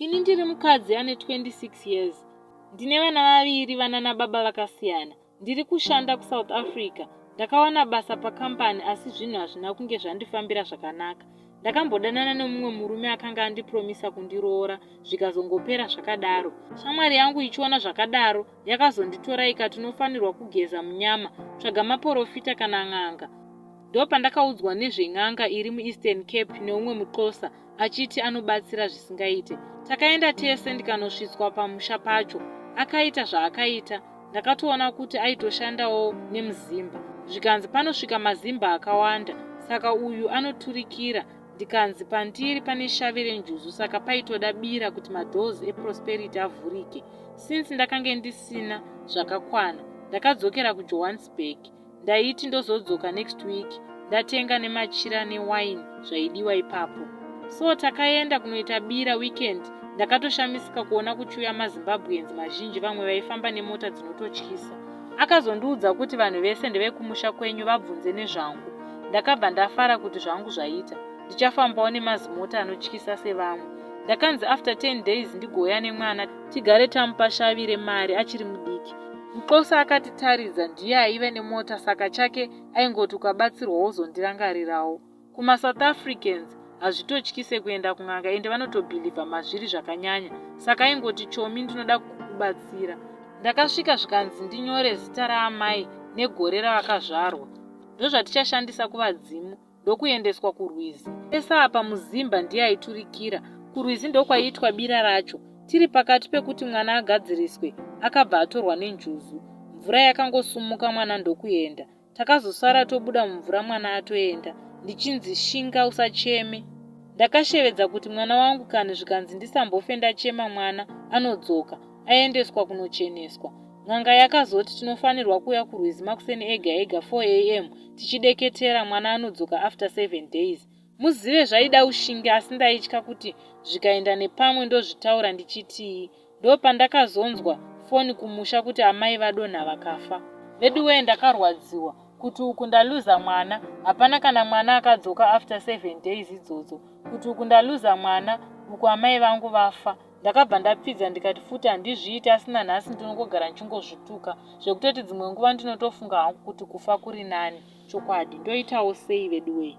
Ini ndiri mukadzi ane 26 years. Ndine vana vaviri vanana baba vakasiyana. Ndiri kushanda kuSouth Africa. Ndakawana basa pakambani asi zvinhu hazvina kunge zvandifambira zvakanaka. Ndakambodanana nemumwe murume akanga andipromisa kundiroora zvikazongopera zvakadaro. Shamwari yangu ichiona zvakadaro yakazonditora ikati unofanirwa kugeza munyama, tsvaga maporofita kana n'anga. Ndopandakaudzwa nezven'anga iri muEastern Cape neumwe muXhosa achiti anobatsira zvisingaite. Takaenda tese ndikanosvitswa pamusha pacho. Akaita zvaakaita ndakatoona kuti aitoshandawo nemuzimba. Zvikanzi panosvika mazimba akawanda saka uyu anoturikira ndikanzi pandiri pane shavi renjuzu saka paitoda bira kuti madoors eprosperity avhurike. Since ndakange ndisina zvakakwana ndakadzokera kuJohannesburg. Ndaiti ndozodzoka next week ndatenga nemachira newine zvaidiwa ipapo. So takaenda kunoita bira weekend ndakatoshamisika kuona kuchiuya maZimbabweans mazhinji vamwe vaifamba nemota dzinototyisa. Akazondiudza kuti vanhu vese ndevekumusha kwenyu vabvunze nezvangu. Ndakabva ndafara kuti zvangu zvaita ndichafambawo nemazimota anotyisa sevamwe. Ndakanzi after 10 days ndigouya nemwana tigare tamupa shavi remari achiri mudiki. Mxosa akatitaridza ndiye aive nemota saka chake aingoti ukabatsirwa wozondirangarirawo. KumaSouth Africans hazvitotyise kuenda kun'anga ende vanotobhilivha mazviri zvakanyanya saka aingoti chomi ndinoda kukubatsira. Ndakasvika zvikanzi ndinyore zita raamai negore ravakazvarwa ndozvatichashandisa kuvadzimu. ndokuendeswa kurwizi. Pese apa Muzimba ndiye aiturikira. Kurwizi ndokwaiitwa bira racho. Tiri pakati pekuti mwana agadziriswe, akabva atorwa nenjuzu. Mvura yakangosumuka mwana ndokuenda. Takazosara tobuda mumvura mwana atoenda, ndichinzi shinga usacheme. Ndakashevedza kuti mwana wangu kani zvikanzi ndisambofe ndachema mwana anodzoka aendeswa kunocheneswa. N'anga yakazoti tinofanirwa kuuya kurwizi makuseni ega ega 4 am tichideketera mwana anodzoka after 7 days. Muzive zvaida ushingi asi ndaitya kuti zvikaenda nepamwe ndozvitaura ndichitii. Ndopandakazonzwa foni kumusha kuti amai vadonha vakafa. Veduwee ndakarwadziwa kuti uku ndaluza mwana hapana kana mwana akadzoka after 7 days idzodzo kuti uku ndaluza mwana uku amai vangu vafa. Ndakabva ndapfidza ndikati futi handizviiti asi nanhasi ndinongogara ndichingozvituka zvekutoti dzimwe nguva ndinotofunga hangu kuti kufa kuri nani chokwadi ndoitawo sei veduwee.